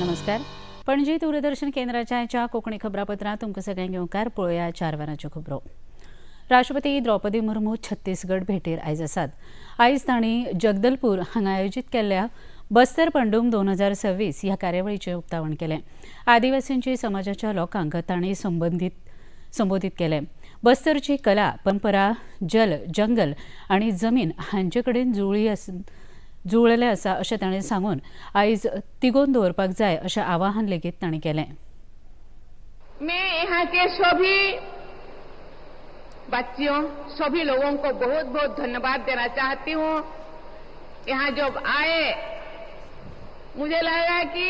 नमस्कार. पणजी दूरदर्शन केंद्राच्या ह्या कोंकणी खबरापत्रांत तुमकां सगळ्यांक येवकार. पळोवया 4 वरांच्यो खबरो. राष्ट्रपती द्रौपदी मुर्मू छत्तीसगड भेटेर आयज आसात. आयज तांणी जगदलपूर हांगा आयोजीत केल्ल्या बस्तर पंडूम 2026 ह्या कार्यावळीचें उक्तावण केलें. आदिवासींची समाजाच्या लोकांक तांणी संबोधीत केलें. बस्तरची कला, परंपरा, जल, जंगल आनी जमीन हांचे कडेन जुळलें आसा अशें ताणें सांगून आयज तिगोवन दवरपाक जाय अशें आवाहन लेगीत तांणी केलें. मैं यहाँ के सभी बच्चियों, सभी लोगों को बहुत बहुत धन्यवाद देना चाहती हूँ. यहाँ जब आए मुझे लगा कि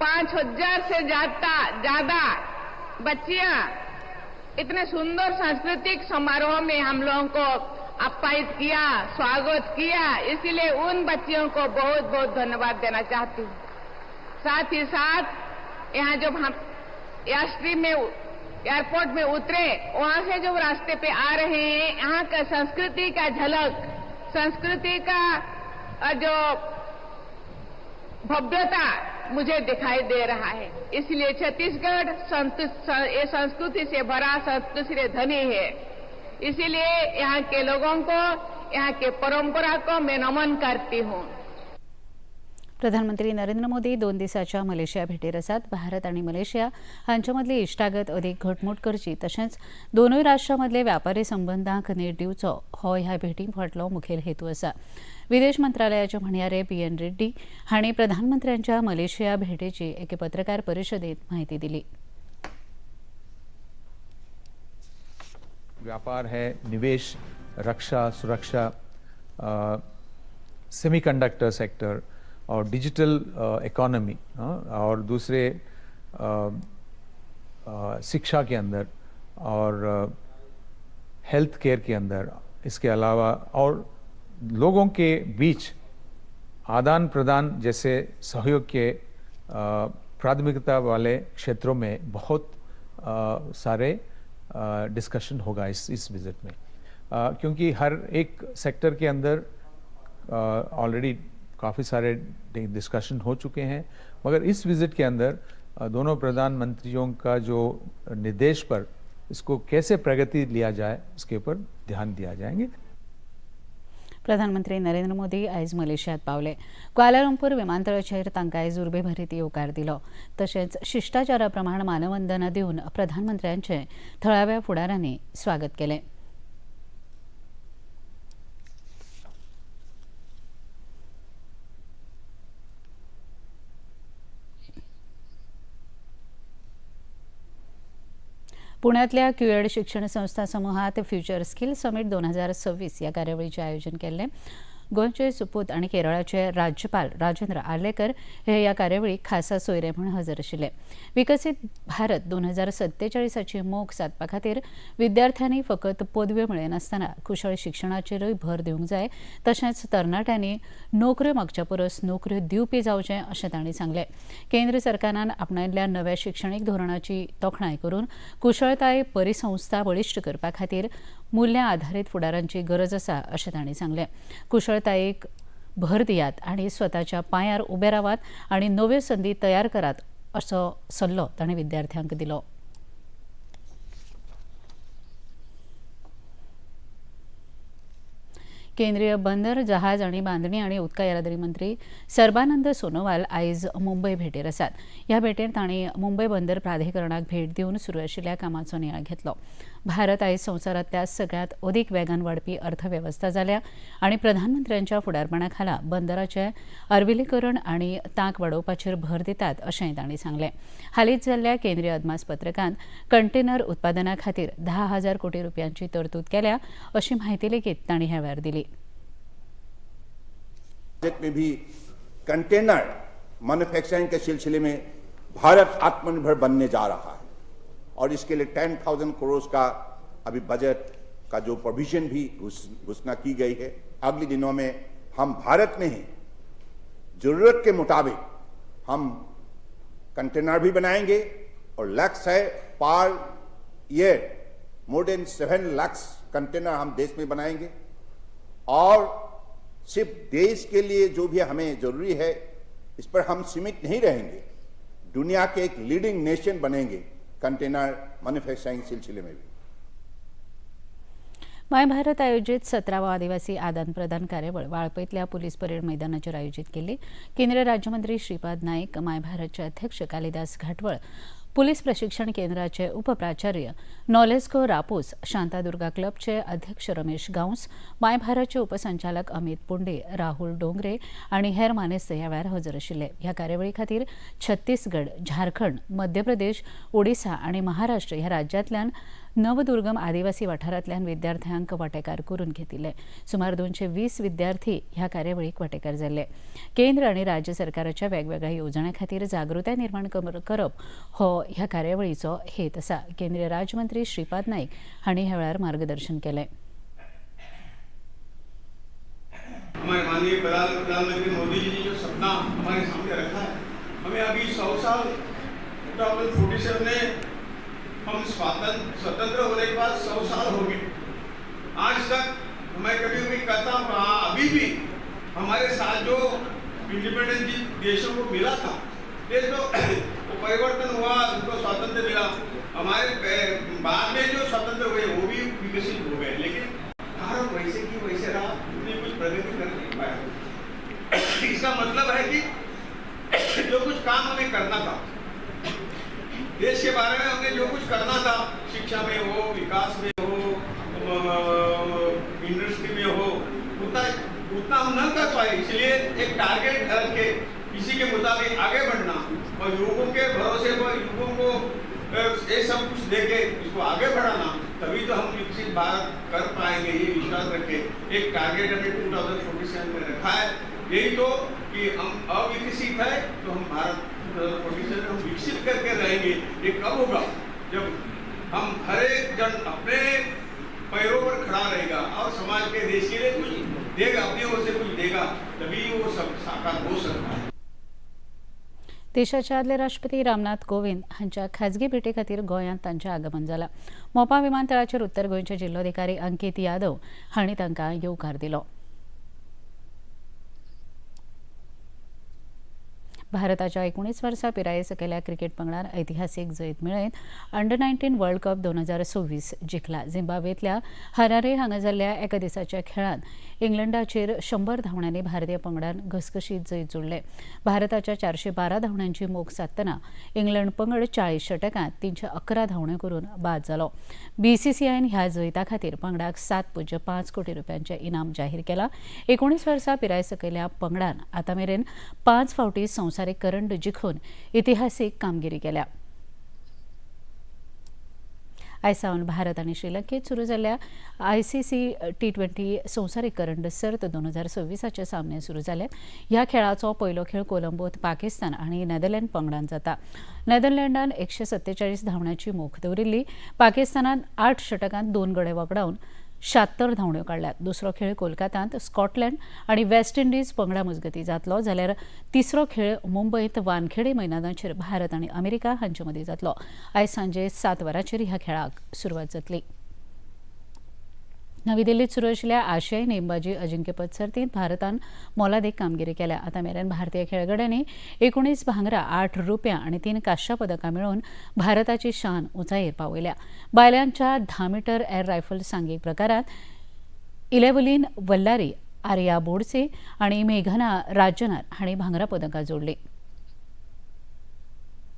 5000 से ज्यादा बच्चियां इतने सुंदर सांस्कृतिक समारोह में हम लोगों को आप्यायित किया, स्वागत किया, इसीलिए उन बच्चियों को बहुत बहुत धन्यवाद देना चाहती हूँ. साथ ही साथ यहाँ जब हम एयरस्ट्रीम में एयरपोर्ट में उतरे, वहाँ से जो रास्ते पे आ रहे हैं, यहाँ का संस्कृति का झलक, संस्कृति का जो भव्यता मुझे दिखाई दे रहा है. इसलिए छत्तीसगढ़ ये संस्कृति से भरा, संस्कृति से धनी है. इसीलिए यहाँ के लोगों को, यहाँ के परंपरा को मैं नमन करती हूँ. प्रधानमंत्री नरेंद्र मोदी 2 दिसाच्या मलेशिया भेटेर आसात. भारत आनी मलेशिया हांचे मदली इश्टागत अदीक घटमूट करची तशेंच दोनूय राष्ट्रां मदले व्यापारी संबंदांक नेट दिवचो हो ह्या भेटी फाटलो मुखेल हेतू आसा. विदेश मंत्रालयाचे म्हणयारे BN Reddy हांणी प्रधानमंत्र्यांच्या मलेशिया भेटेची एके पत्रकार परिशदेंत म्हायती दिली. व्यापार है, निवेश, रक्षा, सुरक्षा, सेमीकंडक्टर सेक्टर और डिजिटल इकोनॉमी और दूसरे शिक्षा के अंदर और हेल्थ केयर के अंदर, इसके अलावा और लोगों के बीच आदान प्रदान जैसे सहयोग के प्राथमिकता वाले क्षेत्रों में बहुत सारे डिस्कशन होगा इस विज़िट में, क्योंकि हर एक सेक्टर के अंदर ऑलरेडी काफ़ी सारे डिस्कशन हो चुके हैं, मगर इस विज़िट के अंदर दोनों प्रधानमंत्रियों का जो निर्देश पर इसको कैसे प्रगति लिया जाए उसके ऊपर ध्यान दिया जाएंगे. प्रधानमंत्री नरेंद्र मोदी आयज मलेशियांत पावले. क्वालालंपूर विमानतळाचेर तांकां आयज उर्बेभरीत येवकार दिलो. तशेंच शिश्टाचारा प्रमाण मानवंदना दिवन प्रधानमंत्र्यांचें थळाव्या फुडारांनी स्वागत केलें. पुण्यातल्या क्यूएड शिक्षण संस्था समूहात फ्युचर स्किल समिट 2026 ह्या कार्यावळीचें आयोजन केल्लें. गोंयचे सुपूत आनी केरळाचे राज्यपाल राजेंद्र आर्लेकर हे ह्या कार्यावळीक खासा सोयरे म्हूण हजर आशिल्ले. विकसीत भारत 2047 मोख सादपा खातीर विद्यार्थ्यांनी फकत पदव्यो मेळयनासतना कुशळ शिक्षणाचेरूय भर दिवंक जाय, तशेंच तरणाट्यांनी नोकऱ्यो मागच्या परस नोकऱ्यो दिवपी जावचें अशें तांणी सांगलें. केंद्र सरकारान आपणायल्ल्या नव्या शिक्षणीक धोरणाची तोखणाय करून कुशळताय परिसंस्था बळिश्ट करपा खातीर मूल्यां आधारीत फुडारांची गरज आसा अशें तांणी सांगलें. कुशळतायेक भर दियात आनी स्वताच्या पांयार उबे रावात आनी नव्यो संदी तयार करात असो सल्लो तांणी विद्यार्थ्यांक दिलो. केंद्रीय बंदर, जहाज आनी बांदणी आनी उदका येरादारी मंत्री सर्बानंद सोनोवाल आयज मुंबय भेटेर आसात. ह्या भेटेर तांणी मुंबय बंदर प्राधिकरणाक भेट दिवन सुरू आशिल्ल्या कामाचो नियाळ घेतलो. भारत आयज संवसारांतल्या सगळ्यांत अदीक वेगान वाडपी अर्थवेवस्था जाल्या आनी प्रधानमंत्र्यांच्या फुडारपणा खाला बंदराचें अर्विलीकरण आनी तांक वाडोवपाचेर भर दितात अशेंय तांणी सांगलें. हालींच जाल्ल्या केंद्रीय अदमासपत्रकांत कंटेनर उत्पादना खातीर 10,000 कोटी रुपयांची तरतूद केल्या अशी म्हायती लेगीत तांणी ह्या वेळार दिली. बजट में भी कंटेनर मैन्युफैक्चरिंग के सिलसिले में भारत आत्मनिर्भर बनने जा रहा है और इसके लिए 10,000 करोड़ का अभी बजट का जो प्रोविजन भी घोषणा की गई है. अगले दिनों में हम भारत में ही जरूरत के मुताबिक हम कंटेनर भी बनाएंगे और लक्ष्य है per year more than 7 lakh container हम देश में बनाएंगे. और सिर्फ देश के लिए जो भी हमें जरूरी है इस पर हम सीमित नहीं रहेंगे. दुनिया के एक लीडिंग नेशन बनेंगे कंटेनर मैन्युफैक्चरिंग सिलसिले में भी। My Bharat आयोजित 17वो आदिवासी आदान प्रदान कार्यावळ वाळपयतल्या पुलीस परेड मैदानाचेर आयोजित केल्ली। केंद्रीय राज्यमंत्री श्रीपाद नाईक, my भारतचे अध्यक्ष कालिदास घाटवळ, पुलीस प्रशिक्षण केंद्राचे उपप्राचार्य नॉलेस्को रापोस, शांतादुर्गा क्लबचे अध्यक्ष रमेश गांवस, my भारतचे उपसंचालक अमित पुंडे, राहुल डोंगरे आनी हेर मानेस्त ह्या वेळार हजर आशिल्ले। ह्या कार्यावळी खातीर छत्तीसगड, झारखंड, मध्य प्रदेश, ओडिसा आनी महाराष्ट्र ह्या राज्यांतल्यान नवदुर्गम आदिवासी वाठारांतल्यान विद्यार्थ्यांक वांटेकार करून घेतिल्ले। सुमार 220 विद्यार्थी ह्या कार्यावळीक वांटेकार जाल्ले। केंद्र आनी राज्य सरकाराच्या वेगवेगळ्या येवजण्यां खातीर जागृताय निर्माण करप हो ह्या कार्यावळीचो हेत आसा। केंद्रीय राज्यमंत्री श्रीपाद नाईक हांणी ह्या वेळार मार्गदर्शन केलें। हमारे माननीय प्रधानमंत्री मोदी जी ने जो सपना हमारे सामने रखा है, हमें अभी 100 साल 2047 में हम स्वतंत्र होने के बाद 100 साल हो गए। आज तक मैं कभी कभी कहता हूँ, हाँ, अभी भी हमारे साथ जो इंडिपेंडेंस देशों को मिला था, देश को वो परिवर्तन हुआ, उनको स्वातंत्र मिला। हमारे बाद में जो स्वतंत्र हुए वो भी विकसित हो गए, लेकिन भारत वैसे की वैसे रहा, उतनी कुछ प्रगति कर नहीं पाया। इसका मतलब है कि जो कुछ काम हमें करना था, देश के बारे में हमने जो कुछ करना था, शिक्षा में हो, विकास में हो, इंडस्ट्री में हो, उतना उतना हम न कर पाए। इसलिए एक टारगेट रख के इसी के मुताबिक आगे बढ़ना और युवकों के भरोसे पर युवकों को ये सब कुछ देके इसको आगे बढ़ाना, तभी तो हम विकसित भारत कर पाएंगे। ये विश्वास रखे एक टारगेट हमने 2047 में रखा है, यही तो कि हम अविकसित है तो हम भारत 2047 में हम विकसित करके रहेंगे। ये कब होगा? जब हम हर एक जन अपने पैरों पर खड़ा रहेगा और समाज के, देश के लिए कुछ देगा, अपनी ओर से कुछ देगा, तभी वो सब साकार हो सकता है। देशाचे आदले राष्ट्रपती रामनाथ कोविंद हांच्या खाजगी भेटे खातीर गोंयांत तांचें आगमन जालां। मोपा विमानतळाचेर उत्तर गोंयचे जिल्लोधिकारी अंकित यादव हांणी तांकां येवकार दिलो। भारताच्या 19 वर्सां पिराये सकयल्या क्रिकेट पंगडान ऐतिहासीक जैत मेळयत अंडर 19 वर्ल्ड कप 2026 जिखला। झिम्बाब्वेंतल्या हरारे हांगा जाल्ल्या एका दिसाच्या खेळांत इंग्लंडाचेर 100 धांवड्यांनी भारतीय पंगडान घसघशीत जैत जोडलें। भारताच्या 412 धांवड्यांची मोख सादतना इंग्लंड पंगड 40 षटकांत 311 धांवड्यो करून बाद जालो। बीसीसीआयन ह्या जैता खातीर पंगडाक 7.5 कोटी रुपयांचें इनाम जाहीर केलां। 19 वर्सां पिराये सकयल्या पंगडान आतां मेरेन 5 फावटी संवसारीक करंड जिखून इतिहासीक कामगिरी केल्या। आयज सावन भारत आनी श्रीलंकेत सुरू जाल्ल्या ICC T20 संवसारीक करंड सर्त 2026 सामने सुरू जाले। ह्या खेळाचो पयलो खेळ कोलंबोत पाकिस्तान आनी नेदरलँड पंगडान जाता। नेदरलँडान 147 धांवड्यांची मोख दवरिल्ली। पाकिस्तानान 8 षटकांत 2 गडे वगडावन 76 धांवड्यो काडल्यात। दुसरो खेळ कोलकातांत स्कॉटलँड आनी वेस्ट इंडिज पंगडा मजगतीं जातलो, जाल्यार तिसरो खेळ मुंबयत वानखेडे मैदानाचेर भारत आनी अमेरिका हांचे मदीं जातलो। आयज सांजे 7 वरांचेर ह्या खेळाक सुरवात जातली। नवी दिल्लीत सुरू आशिल्ल्या आशियाई नेमबाजी अजिंक्यपद सर्तींत भारतान मोलादीक कामगिरी केल्या। आतां मेरेन भारतीय खेळगड्यांनी 19 भांगरा, 8 रुपया आनी 3 कांश्या पदकां मेळोवन भारताची शान उंचायेर पावयल्या। बायलांच्या 10 मीटर एअर रायफल सांघीक प्रकारांत इलेवलीन वल्लारी, आर्या बोडसे आनी मेघना राजनार हांणी भांगरा पदकां जोडलीं।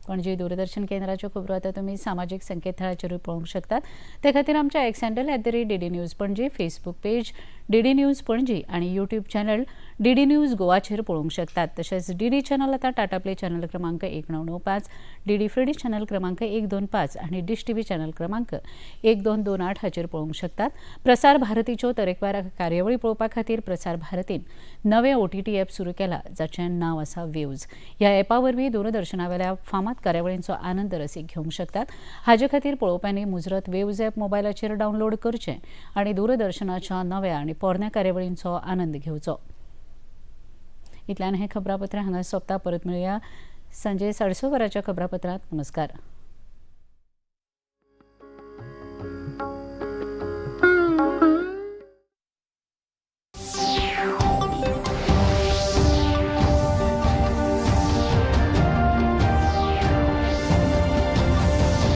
पणजी दूरदर्शन केंद्राच्यो खबरो आतां तुमी सामाजीक संकेतथळाचेरूय पळोवंक शकतात। ते खातीर आमच्या X handle @DD News Panaji, Facebook page DD News Panaji आनी यूट्यूब चॅनल DD news गोवाचेर पळोवंक शकतात। तशेंच DD channel आतां टाटा प्ले चॅनल क्रमांक 1995, DD free dish channel क्रमांक 125 आनी डिश टीव्ही चॅनल क्रमांक 1228 हाचेर पळोवंक शकतात। प्रसार भारतीच्यो तरेकवार कार्यावळी पळोवपा खातीर प्रसार भारतीन नवें OTT app सुरू केला, जाचें नांव आसा वेव्ज। ह्या एपा वरवीं दूरदर्शनावेल्या फामाद कार्यावळींचो आनंद रसीक घेवंक शकतात। हाजे खातीर पळोवप्यांनी मुजरत वेव्ज एप मोबायलाचेर डावनलोड करचें आनी दूरदर्शनाच्या नव्या आनी पोरण्या कार्यावळींचो आनंद घेवचो। इतल्यान हें खबरापत्र हांगा सोंपता। परत मेळया सांजे 6:30 वरांच्या खबरापत्रांत। नमस्कार।